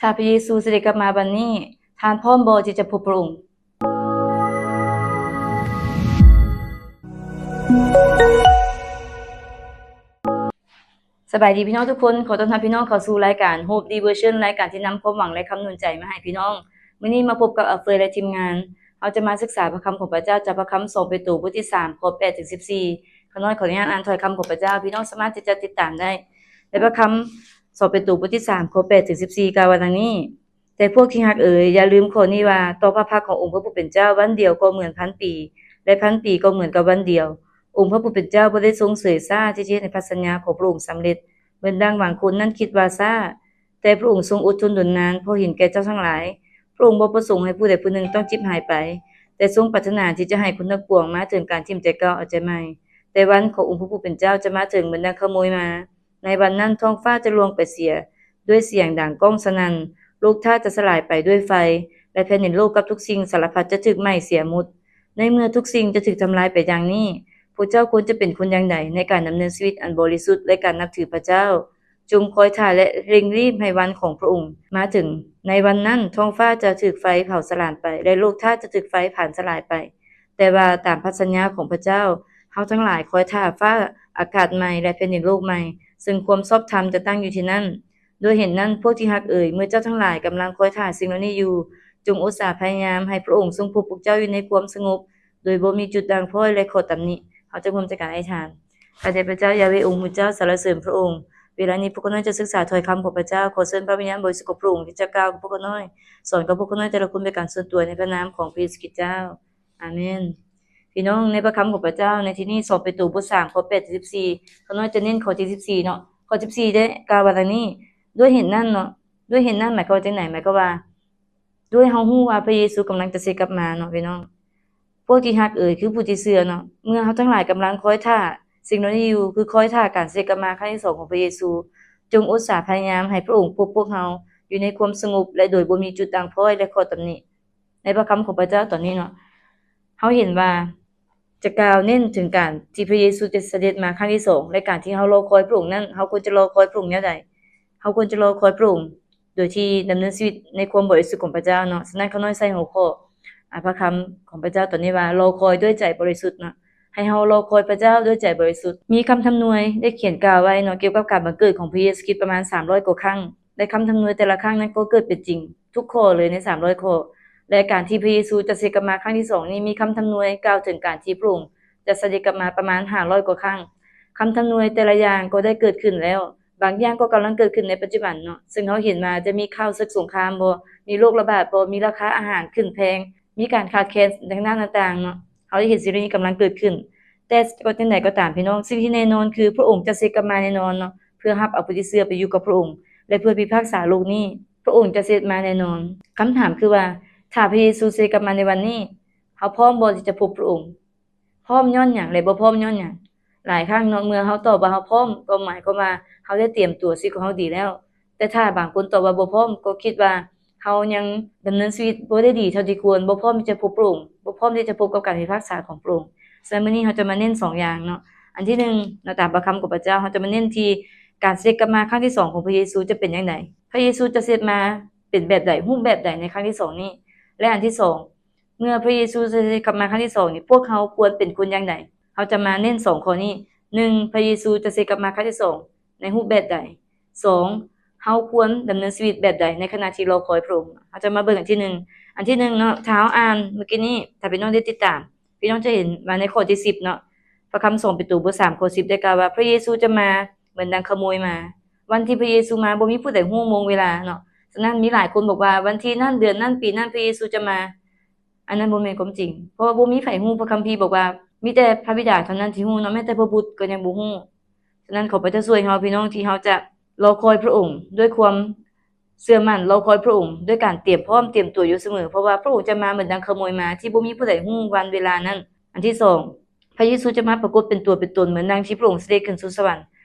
ຖ້າພະເຢຊູສະເດັດກັບມາວັນນີ້, ທ່ານພ້ອມບໍ່ທີ່ຈະພົບພະອົງ? ສະບາຍດີພີ່ນ້ອງທຸກຄົນ, ຂໍຕ້ອນຮັບພີ່ນ້ອງເຂົ້າສູ່ລາຍການ Hope Devotion ລາຍການທີ່ນຳຄວາມຫວັງ ແລະ ຄຳໜູນໃຈມາໃຫ້ພີ່ນ້ອງ. ມື້ນີ້ມາພົບກັບອາເຟີຍ ແລະ ທີມງານ. ເຮົາຈະມາສຶກສາພະຄຳຂອງພະເຈົ້າຈາກພະຄຳ ສອງ ເປໂຕ ບົດທີສາມ ຂໍ້ ແປດ ເຖິງ ສິບສີ່. ຂ້ານ້ອຍຂໍອະນຸຍາດອ່ານຖ້ອຍຄຳຂອງພະເຈົ້າ, ພີ່ນ້ອງສາມາດທີ່ຈະຕິດຕາມໄດ້. ໃນພະຄຳ ສອງ ເປໂຕ ບົດທີສາມ ຂໍ້ ແປດ ເຖິງ ສິບສີ່ ກ່າວວ່າດັ່ງນີ້: ແຕ່ພວກທີ່ຮັກເອີຍ, ຢ່າລືມຂໍ້ນີ້ວ່າ, ຕໍ່ພະພັກຂອງອົງພະຜູ້ເປັນເຈົ້າ, ວັນດຽວກໍເໝືອນພັນປີ, ແລະ ພັນປີກໍເໝືອນກັບວັນດຽວ. ອົງພະຜູ້ເປັນເຈົ້າບໍ່ໄດ້ຊົງເຊີຍຊ້າທີ່ຈະເຮັດໃຫ້ພັນສັນຍາຂອງພະອົງສຳເລັດ, ເໝືອນດັ່ງບາງຄົນນັ້ນຄິດວ່າຊ້າ, ແຕ່ພະອົງຊົງອົດທົນດົນນານ ເພາະເຫັນແກ່ເຈົ້າທັງຫຼາຍ. ພະອົງບໍ່ປະສົງໃຫ້ຜູ້ໃດຜູ້ໜຶ່ງຕ້ອງເຈັບຫາຍໄປ, ແຕ່ຊົງປາດຖະໜາທີ່ຈະໃຫ້ຄົນທັງປວງມາເຖິງການຖິ້ມໃຈເກົ່າເອົາໃຈໃໝ່. ແຕ່ວັນຂອງອົງພະຜູ້ເປັນເຈົ້າຈະມາເຖິງເໝືອນດັ່ງຂະໂມຍມາ. ໃນວັນນັ້ນທ້ອງຟ້າຈະລ່ວງໄປເສຍດ້ວຍສຽງດັງກ້ອງສະໜັ່ນ, ໂລກທາດຈະສະຫຼາຍໄປດ້ວຍໄຟ, ແລະ ແຜ່ນດິນໂລກກັບທຸກສິ່ງສາລະພັດຈະຖືກໄໝ້ເສຍໝົດ. ໃນເມື່ອທຸກສິ່ງຈະຖືກທຳລາຍໄປຢ່າງນີ້, ພວກເຈົ້າຄວນຈະເປັນຄົນຢ່າງໃດໃນການດຳເນີນຊີວິດອັນບໍລິສຸດ ແລະ ການນັບຖືພະເຈົ້າ? ຈົ່ງຄອຍຖ້າ ແລະ ເລັ່ງລີບໃຫ້ວັນຂອງພະອົງມາເຖິງ. ໃນວັນນັ້ນ, ທ້ອງຟ້າຈະຖືກໄຟເຜົາສະຫຼາຍໄປ, ແລະ ໂລກທາດຈະຖືກໄຟຜານສະຫຼາຍໄປ. ແຕ່ວ່າຕາມພັນສັນຍາຂອງພະເຈົ້າ, ເຮົາທັງຫຼາຍຄອຍຖ້າຟ້າອາກາດໃໝ່ ແລະ ແຜ່ນດິນໂລກໃໝ່, ເຊິ່ງຄວາມຊອບທຳຈະຕັ້ງຢູ່ທີ່ນັ້ນ. ດ້ວຍເຫດນັ້ນ, ພວກທີ່ຮັກເອີຍ, ເມື່ອເຈົ້າທັງຫຼາຍກຳລັງຄອຍຖ້າສິ່ງເຫຼົ່ານີ້ຢູ່, ຈົ່ງອຸດສາພະຍາຍາມໃຫ້ພະອົງຊົງພົບພວກເຈົ້າຢູ່ໃນຄວາມສະຫງົບ, ໂດຍບໍ່ມີຈຸດດ່າງພ້ອຍ ແລະ ຂໍ້ຕຳໜິ. ເຮົາຈະຮ່ວມໃຈກັນອະທິຖານ. ຂ້າແດ່ພະເຈົ້າຢາເວ, ອົງພະເຈົ້າ, ສັນລະເສີນພະອົງ. ເວລານີ້ພວກຂ້ານ້ອຍຈະສຶກສາຖ້ອຍຄຳຂອງພະເຈົ້າ. ຂໍເຊີນພະວິນຍານບໍລິສຸດຂອງພະອົງທີ່ຈະກ່າວກັບພວກຂ້ານ້ອຍ, ສອນກັບພວກຂ້ານ້ອຍແຕ່ລະຄົນເປັນການສ່ວນຕົວ, ໃນພະນາມຂອງພະເຢຊູຄຣິດເຈົ້າ. ອາເມນ. ພີ່ນ້ອງ, ໃນພະຄຳຂອງພະເຈົ້າໃນທີ່ນີ້, ສອງເປໂຕ ບົດສາມ ຂໍ້ ແປດ ເຖິງ ສິບສີ່, ຂ້ານ້ອຍຈະເນັ້ນຂໍ້ທີ ສິບສີ່ ເນາະ. ຂໍ້ ສິບສີ່ ໄດ້ກ່າວວ່າດັ່ງນີ້: ດ້ວຍເຫດນັ້ນເນາະ, ດ້ວຍເຫດນັ້ນໝາຍຄວາມວ່າຈັ່ງໃດ? ໝາຍຄວາມວ່າ ດ້ວຍເຮົາຮູ້ວ່າພະເຢຊູກຳລັງຈະເສດກັບມາເນາະ ພີ່ນ້ອງ. ພວກທີ່ຮັກເອີຍ, ຄືຜູ້ທີ່ເຊື່ອເນາະ, ເມື່ອເຮົາທັງຫຼາຍກຳລັງຄອຍຖ້າສິ່ງເຫຼົ່ານີ້ຢູ່, ຄືຄອຍຖ້າການເສດກັບມາຄັ້ງທີສອງຂອງພະເຢຊູ, ຈົ່ງອຸດສາພະຍາຍາມໃຫ້ພະອົງພົບພວກເຮົາຢູ່ໃນຄວາມສະຫງົບ ແລະ ໂດຍບໍ່ມີຈຸດດ່າງພ້ອຍ ແລະ ຂໍ້ຕຳໜິ. ໃນພະຄຳຂອງພະເຈົ້າຕອນນີ້ເນາະ, ເຮົາເຫັນວ່າຈະກ່າວເນັ້ນເຖິງການທີ່ພະເຢຊູຈະສະເດັດມາຄັ້ງທີສອງ ແລະ ການທີ່ເຮົາລໍຄອຍພະອົງນັ້ນ, ເຮົາຄວນຈະລໍຄອຍພະອົງແນວໃດ? ເຮົາຄວນຈະລໍຄອຍພະອົງໂດຍທີ່ດຳເນີນຊີວິດໃນຄວາມບໍລິສຸດຂອງພະເຈົ້າເນາະ. ສະນັ້ນ ຂ້ານ້ອຍໃສ່ຫົວຂໍ້ ອາ ພະຄຳຂອງພະເຈົ້າຕອນນີ້ວ່າ ລໍຄອຍດ້ວຍໃຈບໍລິສຸດເນາະ. ໃຫ້ເຮົາລໍຄອຍພະເຈົ້າດ້ວຍໃຈບໍລິສຸດ. ມີຄຳທຳນວຍໄດ້ຂຽນກ່າວໄວ້ເນາະ ກ່ຽວກັບການບັງເກີດຂອງພະເຢຊູຄຣິດປະມານສາມຮ້ອຍກວ່າຄັ້ງ. ແລະ ຄຳທຳນວຍແຕ່ລະຄັ້ງນັ້ນກໍເກີດເປັນຈິງທຸກຂໍ້ເລີຍໃນສາມຮ້ອຍຂໍ້. ແລະ ການທີ່ພະເຢຊູຈະເສດກັບມາຄັ້ງທີສອງນີ້ ມີຄຳທຳນວຍກ່າວເຖິງການທີ່ພະອົງຈະສະເດັດກັບມາປະມານຫ້າຮ້ອຍກວ່າຄັ້ງ. ຄຳທຳນວຍແຕ່ລະຢ່າງກໍໄດ້ເກີດຂຶ້ນແລ້ວ, ບາງຢ່າງກໍກຳລັງເກີດຂຶ້ນໃນປັດຈຸບັນເນາະ. ເຊິ່ງເຮົາເຫັນວ່າຈະມີຂ່າວເສິກສົງຄາມບໍ, ມີໂລກລະບາດບໍ, ມີລາຄາອາຫານຂຶ້ນແພງ, ມີການຂາດແຄນທາງດ້ານຕ່າງໆເນາະ. ເຮົາຈະເຫັນສິ່ງເຫຼົ່ານີ້ກຳລັງເກີດຂຶ້ນ. ແຕ່ກໍຈັ່ງໃດກໍຕາມ ພີ່ນ້ອງ, ສິ່ງທີ່ແນ່ນອນຄືພະອົງຈະເສດກັບມາແນ່ນອນເນາະ, ເພື່ອຮັບເອົາຜູ້ທີ່ເຊື່ອໄປຢູ່ກັບພະອົງ ແລະ ເພື່ອພິພາກສາໂລກນີ້. ພະອົງຈະເສດມາແນ່ນອນ. ຄຳຖາມຄືວ່າ ຖ້າພະເຢຊູເສດກັບມາໃນວັນນີ້, ເຮົາພ້ອມບໍ່ທີ່ຈະພົບພະອົງ? ພ້ອມຍ້ອນຫຍັງ ແລະ ບໍ່ພ້ອມຍ້ອນຫຍັງ? ຫຼາຍຄັ້ງເນາະ, ເມື່ອເຮົາຕອບວ່າເຮົາພ້ອມ, ກໍໝາຍຄວາມວ່າເຮົາໄດ້ຕຽມຕົວຊີວິດຂອງເຮົາດີແລ້ວ. ແຕ່ຖ້າບາງຄົນຕອບວ່າບໍ່ພ້ອມ, ກໍຄິດວ່າເຮົາຍັງດຳເນີນຊີວິດບໍ່ໄດ້ດີເທົ່າທີ່ຄວນ, ບໍ່ພ້ອມທີ່ຈະພົບພະອົງ, ບໍ່ພ້ອມທີ່ຈະພົບກັບການພິພາກສາຂອງພະອົງ. ສະນັ້ນ ມື້ນີ້ເຮົາຈະມາເນັ້ນສອງຢ່າງເນາະ. ອັນທີໜຶ່ງເນາະ, ຕາມພະຄຳຂອງພະເຈົ້າ, ເຮົາຈະມາເນັ້ນທີ່ການເສດກັບມາຄັ້ງທີສອງຂອງພະເຢຊູຈະເປັນຢ່າງໃດ? ພະເຢຊູຈະເສດມາເປັນແບບໃດ, ຮູບແບບໃດໃນຄັ້ງທີສອງນີ້? ແລະ ອັນທີສອງ, ເມື່ອພະເຢຊູຈະເສດກັບມາຄັ້ງທີສອງນີ້, ພວກເຮົາຄວນເປັນຄົນຢ່າງໃດ? ເຮົາຈະມາເນັ້ນສອງຂໍ້ນີ້. ໜຶ່ງ, ພະເຢຊູຈະເສດກັບມາຄັ້ງທີສອງໃນຮູບແບບໃດ? ສອງ, ເຮົາຄວນດຳເນີນຊີວິດແບບໃດໃນຂະນະທີ່ລໍຄອຍພະອົງ? ເຮົາຈະມາເບິ່ງອັນທີໜຶ່ງ. ອັນທີໜຶ່ງເນາະ, ຖ້າເຮົາອ່ານເມື່ອກີ້ນີ້, ຖ້າພີ່ນ້ອງໄດ້ຕິດຕາມ, ພີ່ນ້ອງຈະເຫັນວ່າໃນຂໍ້ທີສິບເນາະ, ພະຄຳສອງເປໂຕ ບົດສາມ ຂໍ້ສິບ ໄດ້ກ່າວວ່າ ພະເຢຊູຈະມາເໝືອນດັ່ງຂະໂມຍມາ. ວັນທີ່ພະເຢຊູມາ ບໍ່ມີຜູ້ໃດຮູ້ໂມງເວລາເນາະ. ສະນັ້ນ ມີຫຼາຍຄົນບອກວ່າ ວັນທີນັ້ນ ເດືອນນັ້ນ ປີນັ້ນ ພະເຢຊູຈະມາ. ອັນນັ້ນບໍ່ແມ່ນຄວາມຈິງ, ເພາະວ່າບໍ່ມີໃຜຮູ້. ພະຄຳພີບອກວ່າ ມີແຕ່ພະບິດາເທົ່ານັ້ນທີ່ຮູ້ເນາະ, ແມ້ແຕ່ພະບຸດກໍຍັງບໍ່ຮູ້. ສະນັ້ນ ຂໍພະເຈົ້າຊ່ວຍເຮົາ ພີ່ນ້ອງ ທີ່ເຮົາຈະລໍຄອຍພະອົງດ້ວຍຄວາມເຊື່ອໝັ້ນ, ລໍຄອຍພະອົງດ້ວຍການຕຽມພ້ອມ, ຕຽມຕົວຢູ່ສະເໝີ, ເພາະວ່າພະອົງຈະມາເໝືອນດັ່ງຂະໂມຍມາ ທີ່ບໍ່ມີຜູ້ໃດຮູ້ວັນເວລານັ້ນ. ອັນທີສອງ, ພະເຢຊູຈະມາປາກົດເປັນຕົວເປັນຕົນ ເໝືອນດັ່ງທີ່ພະອົງສະເດັດຂຶ້ນສູ່ສະຫວັນ.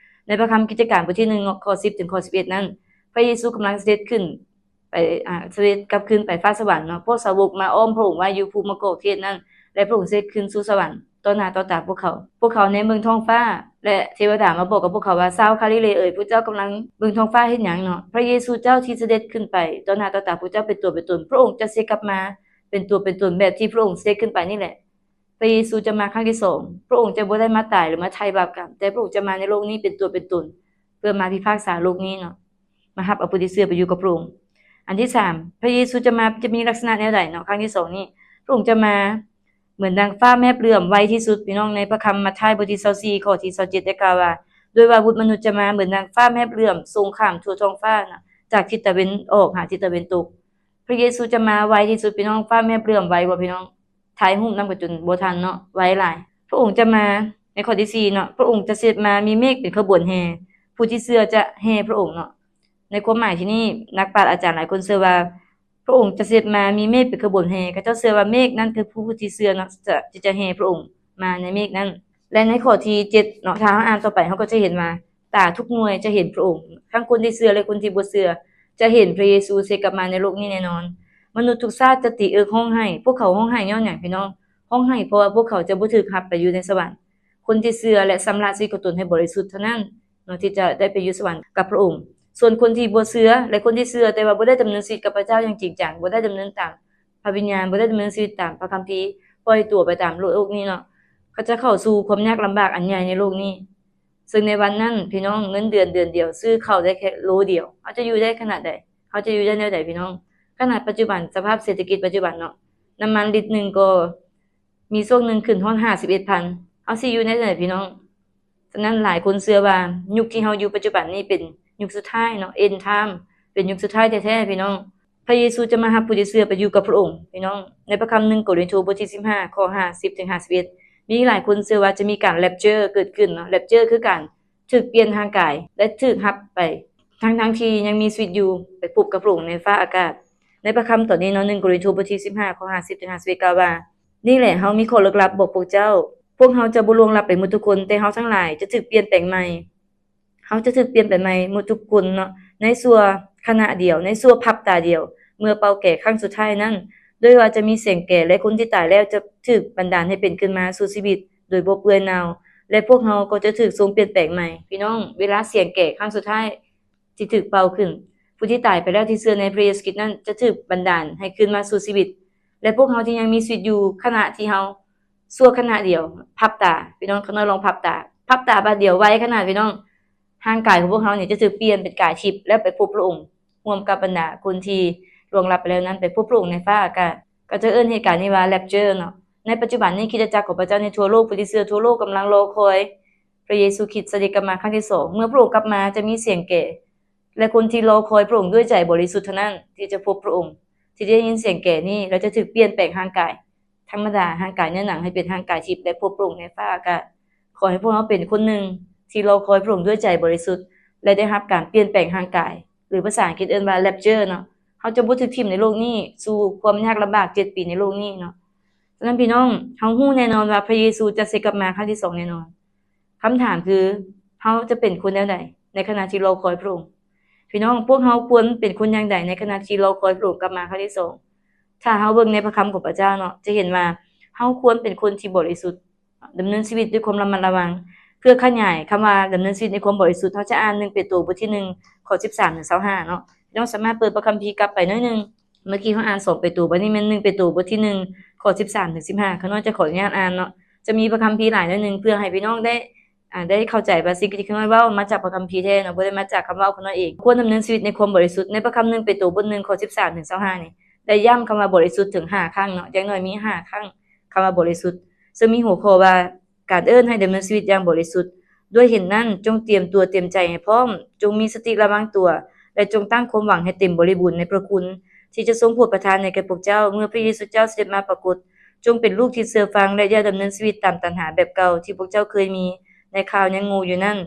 ໃນພະຄຳກິດຈະການ ບົດທີໜຶ່ງ ຂໍ້ສິບ ເຖິງ ຂໍ້ສິບເອັດນັ້ນ, ພະເຢຊູກຳລັງສະເດັດຂຶ້ນໄປ, ອາ, ສະເດັດກັບຄືນໄປຟ້າສະຫວັນເນາະ. ພວກສາວົກມາອ້ອມພະອົງວ່າຢູ່ພູມະກອກເທດນັ້ນ, ແລະ ພະອົງສະເດັດຂຶ້ນສູ່ສະຫວັນ. ຕໍ່ໜ້າຕໍ່ຕາພວກເຂົາ. ພວກເຂົາແນມເບິ່ງທ້ອງຟ້າ ແລະ ເທວະດາມາບອກກັບພວກເຂົາວ່າ, ຊາວຄາລິເລເອີຍ, ພວກເຈົ້າກຳລັງເບິ່ງທ້ອງຟ້າເຮັດຫຍັງເນາະ? ພຣະເຢຊູເຈົ້າທີ່ສະເດັດຂຶ້ນໄປຕໍ່ໜ້າຕໍ່ຕາພວກເຈົ້າເປັນຕົວເປັນຕົນ, ພຣະອົງຈະເສດກັບມາເປັນຕົວເປັນຕົນແບບທີ່ພຣະອົງເສດຂຶ້ນໄປນີ້ແຫຼະ. ພຣະເຢຊູຈະມາຄັ້ງທີສອງ, ພຣະອົງຈະບໍ່ໄດ້ມາຕາຍ ຫຼື ມາໄຖ່ບາບກຳ, ແຕ່ພຣະອົງຈະມາໃນໂລກນີ້ເປັນຕົວເປັນຕົນ ເພື່ອມາພິພາກສາໂລກນີ້ເນາະ, ມາຮັບເອົາຜູ້ທີ່ເຊື່ອໄປຢູ່ກັບພຣະອົງ. ອັນທີສາມ, ພຣະເຢຊູຈະມາ ຈະມີລັກສະນະແນວໃດເນາະ? ຄັ້ງທີສອງນີ້ ພຣະອົງຈະມາເໝືອນດັ່ງຟ້າແມບເຫຼື້ອມໄວທີ່ສຸດ. ພີ່ນ້ອງ, ໃນພະຄຳມັດທາຍບົດທີຊາວສີ່ ຂໍ້ທີຊາວເຈັດ ໄດ້ກ່າວວ່າ, ດ້ວຍວ່າບຸດມະນຸດຈະມາເໝືອນດັ່ງຟ້າແມບເຫຼື້ອມ ສົ່ງຂ້າມທົ່ວທ້ອງຟ້ານະ, ຈາກທິດຕາເວັນອອກຫາທິດຕາເວັນຕົກ. ພຣະເຢຊູຈະມາໄວທີ່ສຸດ, ພີ່ນ້ອງ, ຟ້າແມບເຫຼື້ອມໄວບໍ່ ພີ່ນ້ອງ? ຖ່າຍຮູບນຳກັນຈົນບໍ່ທັນເນາະ, ໄວຫຼາຍ. ພຣະອົງຈະມາ ໃນຂໍ້ທີສີ່ເນາະ, ພຣະອົງຈະເສດມາມີເມກເປັນຂະບວນແຫ່, ຜູ້ທີ່ເຊື່ອຈະແຫ່ພຣະອົງເນາະ. ໃນຄວາມໝາຍທີ່ນີ້, ນັກປາດອາຈານຫຼາຍຄົນເຊື່ອວ່າ ພຣະອົງຈະເສດມາມີເມກເປັນຂະບວນແຫ່, ເຂົາເຈົ້າເຊື່ອວ່າເມກນັ້ນຄືຜູ້ທີ່ເຊື່ອເນາະ ຈະ ຈະແຫ່ພຣະອົງມາໃນເມກນັ້ນ. ແລະ ໃນຂໍ້ທີເຈັດເນາະ, ຖ້າເຮົາອ່ານຕໍ່ໄປ ເຮົາກໍຈະເຫັນວ່າ ຕາທຸກໜ່ວຍຈະເຫັນພຣະອົງ, ທັງຄົນທີ່ເຊື່ອ ແລະ ຄົນທີ່ບໍ່ເຊື່ອ ຈະເຫັນພຣະເຢຊູເສດກັບມາໃນໂລກນີ້ແນ່ນອນ. ມະນຸດທຸກຊາດຈະຕີເອິກຮ້ອງໄຫ້. ພວກເຂົາຮ້ອງໄຫ້ຍ້ອນຫຍັງ ພີ່ນ້ອງ? ຮ້ອງໄຫ້ເພາະວ່າພວກເຂົາຈະບໍ່ຖືກຮັບໄປຢູ່ໃນສະຫວັນ. ຄົນທີ່ເຊື່ອ ແລະ ຊຳລະຊີວິດຂອງຕົນໃຫ້ບໍລິສຸດເທົ່ານັ້ນເນາະ ທີ່ຈະໄດ້ໄປຢູ່ສະຫວັນກັບພຣະອົງ. ສ່ວນຄົນທີ່ບໍ່ເຊື່ອ ແລະ ຄົນທີ່ເຊື່ອແຕ່ວ່າບໍ່ໄດ້ດຳເນີນຊີວິດກັບພຣະເຈົ້າຢ່າງຈິງຈັງ, ບໍ່ໄດ້ດຳເນີນຕາມພະວິນຍານ, ບໍ່ໄດ້ດຳເນີນຊີວິດຕາມພຣະຄຳພີ, ປ່ອຍຕົວໄປຕາມໂລກນີ້ເນາະ, ເຂົາຈະເຂົ້າສູ່ຄວາມຍາກລຳບາກອັນໃຫຍ່ໃນໂລກນີ້. ເຊິ່ງໃນວັນນັ້ນ ພີ່ນ້ອງ, ເງິນເດືອນເດືອນດຽວຊື້ເຂົ້າໄດ້ແຄ່ໂລດຽວ. ເຮົາຈະຢູ່ໄດ້ຂະໜາດໃດ? ເຮົາຈະຢູ່ໄດ້ແນວໃດ ພີ່ນ້ອງ? ຂະໜາດປັດຈຸບັນ, ສະພາບເສດຖະກິດປັດຈຸບັນເນາະ, ນ້ຳມັນລິດໜຶ່ງກໍມີຊ່ວງໜຶ່ງຂຶ້ນຮອດຫ້າສິບເອັດພັນ. ເຮົາຊິຢູ່ໄດ້ແນວໃດ ພີ່ນ້ອງ? ສະນັ້ນ ຫຼາຍຄົນເຊື່ອວ່າຍຸກທີ່ເຮົາຢູ່ປັດຈຸບັນນີ້ເປັນຍຸກສຸດທ້າຍເນາະ, end time, ເປັນຍຸກສຸດທ້າຍແທ້ໆ ພີ່ນ້ອງ. ພຣະເຢຊູຈະມາຮັບຜູ້ທີ່ເຊື່ອໄປຢູ່ກັບພຣະອົງ ພີ່ນ້ອງ. ໃນພະຄຳໜຶ່ງໂກລິນໂທ ບົດທີສິບຫ້າ ຂໍ້ຫ້າສິບເຖິງຫ້າສິບເອັດ ມີຫຼາຍຄົນເຊື່ອວ່າຈະມີການ rapture ເກີດຂຶ້ນເນາະ. Rapture ຄືການຖືກປ່ຽນຮ່າງກາຍ ແລະ ຖືກຮັບໄປ ທັງໆທີ່ຍັງມີຊີວິດຢູ່ ໄປພົບກັບພຣະອົງໃນຟ້າອາກາດ. ໃນພະຄຳຕອນນີ້ເນາະ, ໜຶ່ງໂກລິນໂທ ບົດທີສິບຫ້າ ຂໍ້ຫ້າສິບເຖິງຫ້າສິບເອັດ ກ່າວວ່າ, ນີ້ແຫຼະ ເຮົາມີຂໍ້ລຶກລັບບອກພວກເຈົ້າ, ພວກເຮົາຈະບໍ່ລ່ວງລັບໄປໝົດທຸກຄົນ, ແຕ່ເຮົາທັງຫຼາຍຈະຖືກປ່ຽນແປງໃໝ່. ເຮົາຈະຖືກປ່ຽນໄປໃໝ່ໝົດທຸກຄົນເນາະ ໃນຊົ່ວຂະນະດຽວ, ໃນຊົ່ວພັບຕາດຽວ, ເມື່ອເປົ່າແກຄັ້ງສຸດທ້າຍນັ້ນ, ດ້ວຍວ່າຈະມີສຽງແກ ແລະ ຄົນທີ່ຕາຍແລ້ວຈະຖືກບັນດານໃຫ້ເປັນຂຶ້ນມາສູ່ຊີວິດໂດຍບໍ່ເປື່ອຍເນົ່າ ແລະ ພວກເຮົາກໍຈະຖືກຊົງປ່ຽນແປງໃໝ່. ພີ່ນ້ອງ, ເວລາສຽງແກຄັ້ງສຸດທ້າຍທີ່ຖືກເປົ່າຂຶ້ນ, ຜູ້ທີ່ຕາຍໄປແລ້ວທີ່ເຊື່ອໃນພຣະເຢຊູຄຣິດນັ້ນ ຈະຖືກບັນດານໃຫ້ຄືນມາສູ່ຊີວິດ ແລະ ພວກເຮົາທີ່ຍັງມີຊີວິດຢູ່ຂະນະທີ່ເຮົາ ຊົ່ວຂະນະດຽວ ພັບຕາ, ພີ່ນ້ອງ, ຂ້ານ້ອຍລອງພັບຕາ, ພັບຕາບາດດຽວໄວຂະໜາດ, ພີ່ນ້ອງ, ຮ່າງກາຍຂອງພວກເຮົານີ້ຈະຖືກປ່ຽນເປັນກາຍທິບ ແລ້ວໄປພົບພຣະອົງ ຮ່ວມກັບບັນດາຄົນທີ່ລ່ວງລັບໄປແລ້ວນັ້ນ ໄປພົບພຣະອົງໃນຟ້າອາກາດ. ເຂົາເຈົ້າເອີ້ນເຫດການນີ້ວ່າ Rapture ເນາະ. ໃນປັດຈຸບັນນີ້ ຄຣິສຕະຈັກຂອງພຣະເຈົ້າໃນທົ່ວໂລກ, ຜູ້ທີ່ເຊື່ອທົ່ວໂລກກຳລັງລໍຄອຍພຣະເຢຊູຄຣິດສະເດັດກັບມາຄັ້ງທີສອງ. ເມື່ອພຣະອົງກັບມາ ຈະມີສຽງແກ ແລະ ຄົນທີ່ລໍຄອຍພຣະອົງດ້ວຍໃຈບໍລິສຸດເທົ່ານັ້ນ ທີ່ຈະພົບພຣະອົງ, ທີ່ໄດ້ຍິນສຽງແກນີ້ ແລະ ຈະຖືກປ່ຽນແປງຮ່າງກາຍ ທຳມະດາ, ຮ່າງກາຍເນື້ອໜັງ ໃຫ້ເປັນຮ່າງກາຍທິບ ແລະ ພົບພຣະອົງໃນຟ້າອາກາດ. ຂໍໃຫ້ພວກເຮົາເປັນຄົນໜຶ່ງທີ່ລໍຄອຍພຣະອົງດ້ວຍໃຈບໍລິສຸດ ແລະ ໄດ້ຮັບການປ່ຽນແປງຮ່າງກາຍ ຫຼື ພາສາອັງກິດເອີ້ນວ່າ Rapture ເນາະ. ເຮົາຈະບໍ່ຖືກຖິ້ມໃນໂລກນີ້ ສູ່ຄວາມຍາກລຳບາກເຈັດປີໃນໂລກນີ້ເນາະ. ສະນັ້ນ ພີ່ນ້ອງ, ເຮົາຮູ້ແນ່ນອນວ່າພຣະເຢຊູຈະເສດກັບມາຄັ້ງທີສອງແນ່ນອນ. ຄຳຖາມຄື, ເຮົາຈະເປັນຄົນແນວໃດໃນຂະນະທີ່ລໍຄອຍພຣະອົງ? ພີ່ນ້ອງ, ພວກເຮົາຄວນເປັນຄົນຢ່າງໃດໃນຂະນະທີ່ລໍຄອຍພຣະອົງກັບມາຄັ້ງທີສອງ? ຖ້າເຮົາເບິ່ງໃນພະຄຳຂອງພະເຈົ້າເນາະ, ຈະເຫັນວ່າເຮົາຄວນເປັນຄົນທີ່ບໍລິສຸດ, ດຳເນີນຊີວິດດ້ວຍຄວາມລະມັດລະວັງ. ເພື່ອຂະຫຍາຍຄຳວ່າດຳເນີນຊີວິດໃນຄວາມບໍລິສຸດ, ເຮົາຈະອ່ານໜຶ່ງເປໂຕບົດທີໜຶ່ງ ຂໍ້ສິບສາມເຖິງຊາວຫ້າເນາະ. ພີ່ນ້ອງສາມາດເປີດພະຄຳພີກັບໄປໜ້ອຍໜຶ່ງ. ເມື່ອກີ້ເຮົາອ່ານສອງເປໂຕ, ບັດນີ້ແມ່ນໜຶ່ງເປໂຕບົດທີໜຶ່ງ ຂໍ້ສິບສາມເຖິງສິບຫ້າ. ຂ້ານ້ອຍຈະຂໍອະນຸຍາດອ່ານເນາະ. ຈະມີພະຄຳພີຫຼາຍໜ້ອຍໜຶ່ງ ເພື່ອໃຫ້ພີ່ນ້ອງໄດ້ ອາ ໄດ້ເຂົ້າໃຈວ່າສິ່ງທີ່ຂ້ານ້ອຍເວົ້າມາຈາກພະຄຳພີແທ້ເນາະ, ບໍ່ໄດ້ມາຈາກຄຳເວົ້າຂ້ານ້ອຍເອງ. ຄວນດຳເນີນຊີວິດໃນຄວາມບໍລິສຸດ. ໃນພະຄຳໜຶ່ງເປໂຕບົດໜຶ່ງ ຂໍ້ສິບສາມເຖິງຊາວຫ້ານີ້ ໄດ້ຢ້ຳຄຳວ່າບໍລິສຸດເຖິງຫ້າຄັ້ງເນາະ, ຢ່າງໜ້ອຍມີຫ້າຄັ້ງຄຳວ່າບໍລິສຸດ, ເຊິ່ງມີຫົວຂໍ້ວ່າ ການເອີ້ນໃຫ້ດຳເນີນຊີວິດຢ່າງບໍລິສຸດ. ດ້ວຍເຫດນັ້ນ, ຈົ່ງຕຽມຕົວເຕັມໃຈໃຫ້ພ້ອມ, ຈົ່ງມີສະຕິລະວັງຕົວ ແລະ ຈົ່ງຕັ້ງຄວາມຫວັງໃຫ້ເຕັມບໍລິບູນໃນພະຄຸນ ທີ່ຈະຊົງໂປດປະທານໃຫ້ແກ່ພວກເຈົ້າ ເມື່ອພະເຢຊູເຈົ້າສະເດັດມາປາກົດ. ຈົ່ງເປັນລູກທີ່ເຊື່ອຟັງ ແລະ ຢ່າດຳເນີນຊີວິດຕາມຕັນຫາແບບເກົ່າທີ່ພວກເຈົ້າເຄີຍມີໃນຄາວຍັງໂງ່ຢູ່ນັ້ນ.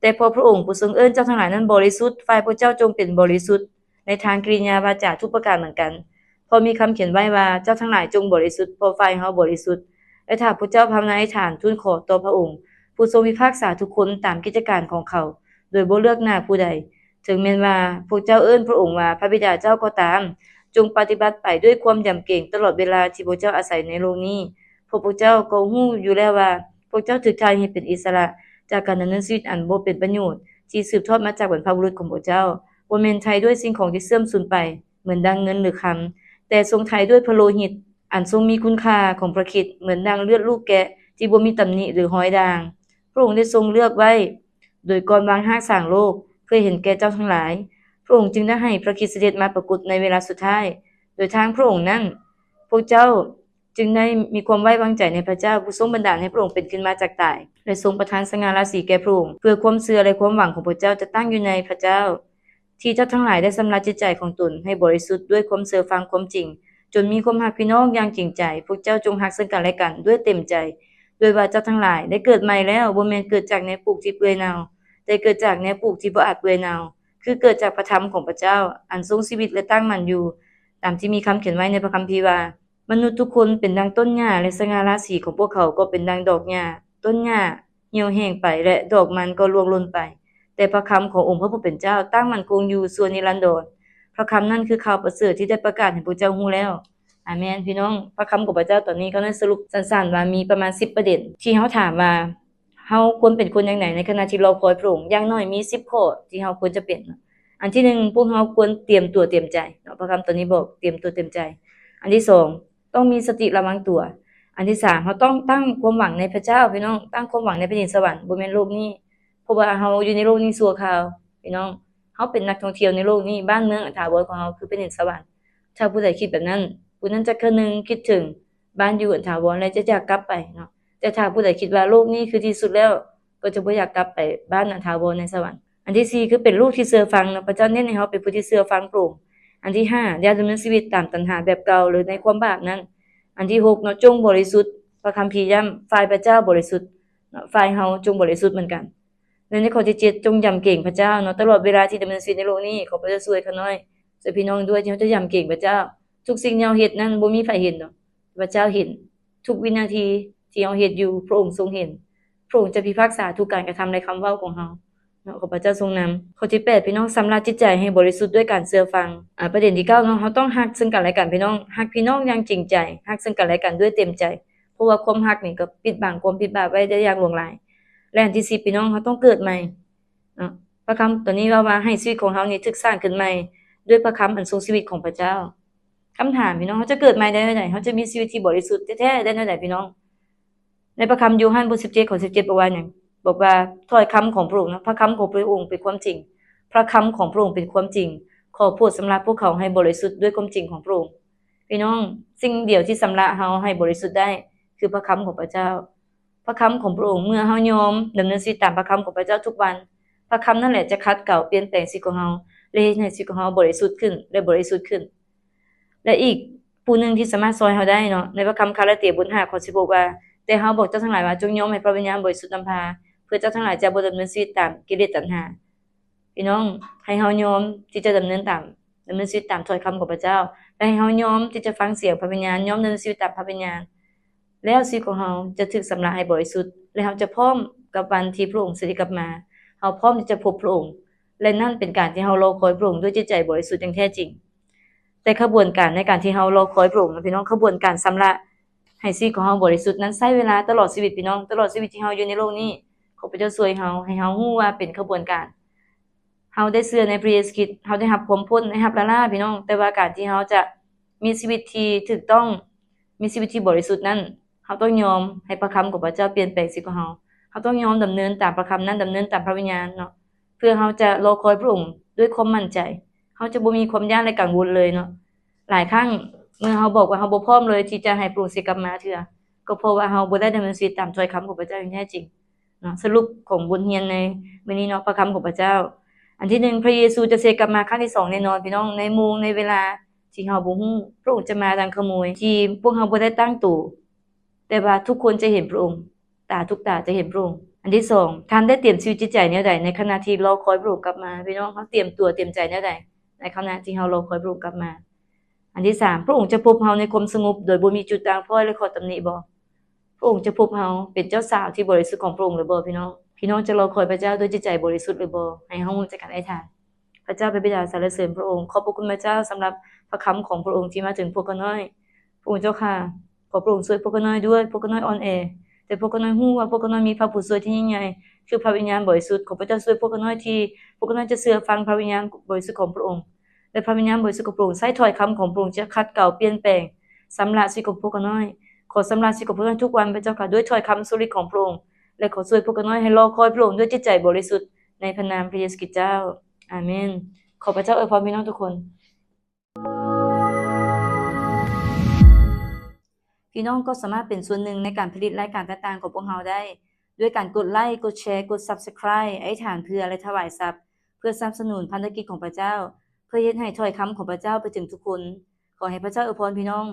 ແຕ່ເພາະພະອົງຜູ້ຊົງເອີ້ນເຈົ້າທັງຫຼາຍນັ້ນບໍລິສຸດ, ຝ່າຍພວກເຈົ້າຈົ່ງເປັນບໍລິສຸດ ໃນທາງກິລິຍາວາຈາທຸກປະການເໝືອນກັນ. ເພາະມີຄຳຂຽນໄວ້ວ່າ, ເຈົ້າທັງຫຼາຍຈົ່ງບໍລິສຸດ, ເພາະຝ່າຍເຮົາບໍລິສຸດ. ແລະ ຖ້າພວກເຈົ້າພາວະນາອະທິຖານທູນຂໍຕໍ່ພະອົງ, ຜູ້ຊົງພິພາກສາທຸກຄົນຕາມກິດຈະການຂອງເຂົາ, ໂດຍບໍ່ເລືອກໜ້າຜູ້ໃດ, ເຖິງແມ່ນວ່າພວກເຈົ້າເອີ້ນພະອົງວ່າພະບິດາເຈົ້າກໍຕາມ, ຈົ່ງປະຕິບັດໄປດ້ວຍຄວາມຢຳເກງຕະຫຼອດເວລາທີ່ພວກເຈົ້າອາໄສໃນໂລກນີ້, ພວກພວກເຈົ້າກໍຮູ້ຢູ່ແລ້ວວ່າ ພວກເຈົ້າຖືກໄຖ່ໃຫ້ເປັນອິດສະຫຼະຈາກການດຳເນີນຊີວິດອັນບໍ່ເປັນປະໂຫຍດ ທີ່ສືບທອດມາຈາກບັນພະບຸລຸດຂອງພວກເຈົ້າ, ບໍ່ແມ່ນໄຖ່ດ້ວຍສິ່ງຂອງທີ່ເສື່ອມສູນໄປ ເໝືອນດັ່ງເງິນ ຫຼື ຄຳ, ແຕ່ຊົງໄຖ່ດ້ວຍພະໂລຫິດອັນຊົງມີຄຸນຄ່າຂອງພຣະຄຣິດ ເໝືອນດັ່ງເລືອດລູກແກະທີ່ບໍ່ມີຕຳໜິ ຫຼື ຮອຍດ່າງ. ພຣະອົງໄດ້ຊົງເລືອກໄວ້ໂດຍກ່ອນວາງຮາກສາງໂລກ ເພື່ອເຫັນແກ່ເຈົ້າທັງຫຼາຍ. ພຣະອົງຈຶ່ງໄດ້ໃຫ້ພຣະຄຣິດສະເດັດມາປາກົດໃນເວລາສຸດທ້າຍ. ໂດຍທາງພຣະອົງນັ້ນ ພວກເຈົ້າຈຶ່ງໄດ້ມີຄວາມໄວ້ວາງໃຈໃນພຣະເຈົ້າ ຜູ້ຊົງບັນດານໃຫ້ພຣະອົງເປັນຂຶ້ນມາຈາກຕາຍ ແລະ ຊົງປະທານສະຫງ່າລາສີແກ່ພຣະອົງ, ເພື່ອຄວາມເຊື່ອ ແລະ ຄວາມຫວັງຂອງພວກເຈົ້າຈະຕັ້ງຢູ່ໃນພຣະເຈົ້າ. ທີ່ເຈົ້າທັງຫຼາຍໄດ້ຊຳລະຈິດໃຈຂອງຕົນໃຫ້ບໍລິສຸດດ້ວຍຄວາມເຊື່ອຟັງຄວາມຈິງ, ຈົນມີຄວາມຮັກພີ່ນ້ອງຢ່າງຈິງໃຈ. ພວກເຈົ້າຈົ່ງຮັກເຊິ່ງກັນແລະກັນດ້ວຍເຕັມໃຈ, ດ້ວຍວ່າເຈົ້າທັງຫຼາຍໄດ້ເກີດໃໝ່ແລ້ວ, ບໍ່ແມ່ນເກີດຈາກແນວປູກທີ່ເປື່ອຍເນົ່າ, ແຕ່ເກີດຈາກແນວປູກທີ່ບໍ່ອາດເປື່ອຍເນົ່າ, ຄືເກີດຈາກພຣະທຳຂອງພຣະເຈົ້າ, ອັນຊົງຊີວິດ ແລະ ຕັ້ງໝັ້ນຢູ່, ຕາມທີ່ມີຄຳຂຽນໄວ້ໃນພຣະຄຳພີວ່າ, ມະນຸດທຸກຄົນເປັນດັ່ງຕົ້ນຫຍ້າ ແລະ ສະຫງ່າລາສີຂອງພວກເຂົາກໍເປັນດັ່ງດອກຫຍ້າ, ຕົ້ນຫຍ້າຫ່ຽວແຫ້ງໄປ ແລະ ດອກມັນກໍລ່ວງຫຼົ່ນໄປ, ແຕ່ພຣະຄຳຂອງອົງພຣະຜູ້ເປັນເຈົ້າຕັ້ງໝັ້ນຄົງຢູ່ຊົ່ວນິລັນດອນ. ພຣະຄຳນັ້ນຄືຂ່າວປະເສີດທີ່ໄດ້ປະກາດໃຫ້ພວກເຈົ້າຮູ້ແລ້ວ. ອາເມນ. ພີ່ນ້ອງ, ພຣະຄຳຂອງພຣະເຈົ້າຕອນນີ້ກໍໄດ້ສະຫຼຸບສັ້ນໆວ່າມີປະມານສິບປະເດັນ ທີ່ເຮົາຖາມວ່າ ເຮົາຄວນເປັນຄົນຢ່າງໃດໃນຂະນະທີ່ລໍຄອຍພຣະອົງ? ຢ່າງໜ້ອຍມີສິບຂໍ້ທີ່ເຮົາຄວນຈະເປັນ. ອັນທີໜຶ່ງ, ພວກເຮົາຄວນຕຽມຕົວຕຽມໃຈເນາະ, ພຣະຄຳຕອນນີ້ບອກ ຕຽມຕົວຕຽມໃຈ. ອັນທີສອງ, ຕ້ອງມີສະຕິລະວັງຕົວ. ອັນທີສາມ, ເຮົາຕ້ອງຕັ້ງຄວາມຫວັງໃນພຣະເຈົ້າ, ພີ່ນ້ອງ, ຕັ້ງຄວາມຫວັງໃນແຜ່ນດິນສະຫວັນ, ບໍ່ແມ່ນໂລກນີ້, ເພາະວ່າເຮົາຢູ່ໃນໂລກນີ້ຊົ່ວຄາວ, ພີ່ນ້ອງ. ເຮົາເປັນນັກທ່ອງທ່ຽວໃນໂລກນີ້, ບ້ານເມືອງອະຖາວອນຂອງເຮົາຄືແຜ່ນດິນສະຫວັນ. ຖ້າຜູ້ໃດຄິດແບບນັ້ນ, ຜູ້ນັ້ນຈະຄະນຶງຄິດເຖິງບ້ານຢູ່ອັນຖາວອນ ແລະ ຈະຢາກກັບໄປເນາະ. ແຕ່ຖ້າຜູ້ໃດຄິດວ່າໂລກນີ້ຄືທີ່ສຸດແລ້ວ, ກໍຈະບໍ່ຢາກກັບໄປບ້ານອັນຖາວອນໃນສະຫວັນ. ອັນທີສີ່ ຄືເປັນລູກທີ່ເຊື່ອຟັງເນາະ, ພຣະເຈົ້າເນັ້ນໃຫ້ເຮົາເປັນຜູ້ທີ່ເຊື່ອຟັງພຣະອົງ. ອັນທີຫ້າ ຢ່າດຳເນີນຊີວິດຕາມຕັນຫາແບບເກົ່າ ຫຼື ໃນຄວາມບາບນັ້ນ. ອັນທີຫົກເນາະ, ຈົ່ງບໍລິສຸດ, ພຣະຄຳພີຢ້ຳ, ຝ່າຍພຣະເຈົ້າບໍລິສຸດເນາະ, ຝ່າຍເຮົາຈົ່ງບໍລິສຸດເໝືອນກັນ. ແລະ ໃນຂໍ້ທີເຈັດ ຈົ່ງຢຳເກງພຣະເຈົ້າເນາະ, ຕະຫຼອດເວລາທີ່ດຳເນີນຊີວິດໃນໂລກນີ້, ຂໍພຣະເຈົ້າຊ່ວຍຂ້ານ້ອຍ, ຊ່ວຍພີ່ນ້ອງດ້ວຍ ທີ່ເຮົາຈະຢຳເກງພຣະເຈົ້າ. ທຸກສິ່ງທີ່ເຮົາເຮັດນັ້ນ ບໍ່ມີໃຜເຫັນດອກ, ພຣະເຈົ້າເຫັນ. ທຸກວິນາທີທີ່ເຮົາເຮັດຢູ່ ພຣະອົງຊົງເຫັນ. ພຣະອົງຈະພິພາກສາທຸກການກະທຳ ແລະ ຄຳເວົ້າຂອງເຮົາເນາະ, ຂໍພຣະເຈົ້າຊົງນຳ. ຂໍ້ທີແປດ ພີ່ນ້ອງ, ຊຳລະຈິດໃຈໃຫ້ບໍລິສຸດດ້ວຍການເຊື່ອຟັງ. ອາ ປະເດັນທີເກົ້າເນາະ, ເຮົາຕ້ອງຮັກເຊິ່ງກັນແລະກັນ, ພີ່ນ້ອງ, ຮັກພີ່ນ້ອງຢ່າງຈິງໃຈ, ຮັກເຊິ່ງກັນແລະກັນດ້ວຍເຕັມໃຈ, ເພາະວ່າຄວາມຮັກນີ້ກໍປິດບັງຄວາມຜິດບາບໄວ້ໄດ້ຢ່າງຫຼວງຫຼາຍ. ແລະ ອັນທີສິບ ພີ່ນ້ອງ, ເຮົາຕ້ອງເກີດໃໝ່ເນາະ. ພຣະຄຳຕົວນີ້ເວົ້າວ່າ ໃຫ້ຊີວິດຂອງເຮົານີ້ຖືກສ້າງຂຶ້ນໃໝ່ດ້ວຍພຣະຄຳອັນຊົງຊີວິດຂອງພຣະເຈົ້າ. ຄຳຖາມ, ພີ່ນ້ອງ, ເຮົາຈະເກີດໃໝ່ໄດ້ແນວໃດ? ເຮົາຈະມີຊີວິດທີ່ບໍລິສຸດແທ້ໆໄດ້ແນວໃດ, ພີ່ນ້ອງ? ໃນພຣະຄຳໂຍຮັນບົດສິບເຈັດ ຂໍ້ສິບເຈັດ ບອກວ່າຫຍັງ? ບອກວ່າ ຖ້ອຍຄຳຂອງພຣະອົງນະ, ພຣະຄຳຂອງພຣະອົງເປັນຄວາມຈິງ, ພຣະຄຳຂອງພຣະອົງເປັນຄວາມຈິງ, ຂໍໂຜດຊຳລະພວກເຂົາໃຫ້ບໍລິສຸດດ້ວຍຄວາມຈິງຂອງພຣະອົງ. ພີ່ນ້ອງ, ສິ່ງດຽວທີ່ຊຳລະເຮົາໃຫ້ບໍລິສຸດໄດ້ ຄືພຣະຄຳຂອງພຣະເຈົ້າ. ພຣະຄຳຂອງພຣະອົງ, ເມື່ອເຮົາຍອມດຳເນີນຊີວິດຕາມພຣະຄຳຂອງພຣະເຈົ້າທຸກວັນ, ພຣະຄຳນັ້ນແຫຼະຈະຂັດເກາປ່ຽນແປງຊີວິດຂອງເຮົາ ແລະ ເຮັດໃຫ້ຊີວິດຂອງເຮົາບໍລິສຸດຂຶ້ນ ແລະ ບໍລິສຸດຂຶ້ນ. ແລະ ອີກຜູ້ໜຶ່ງທີ່ສາມາດຊ່ອຍເຮົາໄດ້ເນາະ, ໃນພຣະຄຳກາລາເຕຍບົດຫ້າ ຂໍ້ສິບຫົກ ວ່າ, ແຕ່ເຮົາບອກເຈົ້າທັງຫຼາຍວ່າ, ຈົ່ງຍອມໃຫ້ພຣະວິນຍານບໍລິສຸດນຳພາ, ເພື່ອເຈົ້າທັງຫຼາຍຈະບໍ່ດຳເນີນຊີວິດຕາມກິເລດຕັນຫາ. ພີ່ນ້ອງ, ໃຫ້ເຮົາຍອມທີ່ຈະດຳເນີນຕາມ, ດຳເນີນຊີວິດຕາມຖ້ອຍຄຳຂອງພຣະເຈົ້າ, ແລະ ໃຫ້ເຮົາຍອມທີ່ຈະຟັງສຽງພຣະວິນຍານ, ຍອມດຳເນີນຊີວິດຕາມພຣະວິນຍານ. ແລ້ວຊີວິດຂອງເຮົາຈະຖືກຊຳລະໃຫ້ບໍລິສຸດ ແລະ ເຮົາຈະພ້ອມກັບວັນທີ່ພຣະອົງສະເດັດກັບມາ. ເຮົາພ້ອມທີ່ຈະພົບພຣະອົງ ແລະ ນັ້ນເປັນການທີ່ເຮົາລໍຄອຍພຣະອົງດ້ວຍຈິດໃຈບໍລິສຸດຢ່າງແທ້ຈິງເນາະ. ແຕ່ຂະບວນການໃນການທີ່ເຮົາລໍຄອຍພຣະອົງນະ ພີ່ນ້ອງ, ຂະບວນການຊຳລະໃຫ້ຊີວິດຂອງເຮົາບໍລິສຸດນັ້ນໃຊ້ເວລາຕະຫຼອດຊີວິດ, ພີ່ນ້ອງ, ຕະຫຼອດຊີວິດທີ່ເຮົາຢູ່ໃນໂລກນີ້. ຂໍພຣະເຈົ້າຊ່ວຍເຮົາ, ໃຫ້ເຮົາຮູ້ວ່າເປັນຂະບວນການ. ເຮົາໄດ້ເຊື່ອໃນພຣະເຢຊູຄຣິດ, ເຮົາໄດ້ຮັບຄວາມພົ້ນ, ໄດ້ຮັບລາລາ, ພີ່ນ້ອງ, ແຕ່ວ່າການທີ່ເຮົາຈະ ມີຊີວິດທີ່ຖືກຕ້ອງ, ມີຊີວິດທີ່ບໍລິສຸດນັ້ນ, ເຮົາຕ້ອງຍອມໃຫ້ພຣະຄຳຂອງພຣະເຈົ້າປ່ຽນແປງຊີວິດຂອງເຮົາ. ເຮົາຕ້ອງຍອມດຳເນີນຕາມພຣະຄຳນັ້ນ, ດຳເນີນຕາມພຣະວິນຍານເນາະ, ເພື່ອເຮົາຈະລໍຄອຍພຣະອົງດ້ວຍຄວາມໝັ້ນໃຈ. ເຮົາຈະບໍ່ມີຄວາມຢ້ານ ແລະ ກັງວົນເລີຍເນາະ. ຫຼາຍຄັ້ງເມື່ອເຮົາບອກວ່າເຮົາບໍ່ພ້ອມເລີຍທີ່ຈະໃຫ້ພຣະອົງສະເດັດກັບມາເທື່ອ, ກໍເພາະວ່າເຮົາບໍ່ໄດ້ດຳເນີນຊີວິດຕາມຖ້ອຍຄຳຂອງພຣະເຈົ້າຢ່າງແທ້ຈິງ. ເນາະ, ສະຫຼຸບຂອງບົດຮຽນໃນມື້ນີ້ເນາະ, ພຣະຄຳຂອງພຣະເຈົ້າ. ອັນທີໜຶ່ງ, ພຣະເຢຊູຈະເສດກັບມາຄັ້ງທີສອງແນ່ນອນ, ພີ່ນ້ອງ, ໃນໂມງໃນເວລາທີ່ເຮົາບໍ່ຮູ້. ພຣະອົງຈະມາດັ່ງຂະໂມຍທີ່ພວກເຮົາບໍ່ໄດ້ຕັ້ງໂຕ, ແຕ່ວ່າທຸກຄົນຈະເຫັນພຣະອົງ, ຕາທຸກຕາຈະເຫັນພຣະອົງ. ອັນທີສອງ, ທ່ານໄດ້ຕຽມຊີວິດຈິດໃຈແນວໃດໃນຂະນະທີ່ລໍຄອຍພຣະອົງກັບມາ? ພີ່ນ້ອງ, ເຮົາຕຽມຕົວຕຽມໃຈແນວໃດໃນຂະນະທີ່ເຮົາລໍຄອຍພຣະອົງກັບມາ? ອັນທີສາມ, ພຣະອົງຈະພົບເຮົາໃນຄວາມສະຫງົບໂດຍບໍ່ມີຈຸດດ່າງພ້ອຍ ແລະ ຂໍ້ຕຳໜິບໍ່? ພຣະອົງຈະພົບເຮົາເປັນເຈົ້າສາວທີ່ບໍລິສຸດຂອງພຣະອົງຫຼືບໍ່, ພີ່ນ້ອງ? ພີ່ນ້ອງຈະລໍຄອຍພຣະເຈົ້າດ້ວຍຈິດໃຈບໍລິສຸດຫຼືບໍ່? ໃຫ້ເຮົາຮູ້ຈັກກັນອະທິຖານ. ພຣະເຈົ້າພຣະບິດາ ສັນລະເສີນພຣະອົງ. ຂອບພຣະຄຸນພຣະເຈົ້າສຳລັບພຣະຄຳຂອງພຣະອົງທີ່ມາເຖິງພວກຂ້ານ້ອຍ. ພຣະອົງເຈົ້າຂ້າ, ขอพระองค์ช่วยพวกข้าน้อยด้วย พวกข้าน้อยอ่อนแอ แต่พวกข้าน้อยรู้ว่าพวกข้าน้อยมีพระผู้ช่วยที่ยิ่งใหญ่ คือพระวิญญาณบริสุทธิ์ ขอพระเจ้าช่วยพวกข้าน้อยที่พวกข้าน้อยจะเชื่อฟังพระวิญญาณบริสุทธิ์ของพระองค์ และพระวิญญาณบริสุทธิ์ของพระองค์ใช้ถ้อยคำของพระองค์จะขัดเกลาเปลี่ยนแปลง ชำระชีวิตของพวกข้าน้อย ขอชำระชีวิตของพวกข้าน้อยทุกวันพระเจ้าค่ะ ด้วยถ้อยคำสุริของพระองค์ และขอช่วยพวกข้าน้อยให้รอคอยพระองค์ด้วยจิตใจบริสุทธิ์ ในพระนามพระเยซูคริสต์เจ้า อาเมน ขอพระเจ้าอวยพรพี่น้องทุกคน พี่น้องก็สามารถเป็นส่วนหนึ่งในการผลิตรายการต่างๆของพวกเราได้ ด้วยการกดไลค์ กดแชร์ กด Subscribe อธิษฐานเพื่อ และถวายทรัพย์ เพื่อสนับสนุนพันธกิจของพระเจ้า เพื่อเฮ็ดให้ถ้อยคำของพระเจ้าไปถึงทุกคน ขอให้พระเจ้าอวยพรพี่น้อง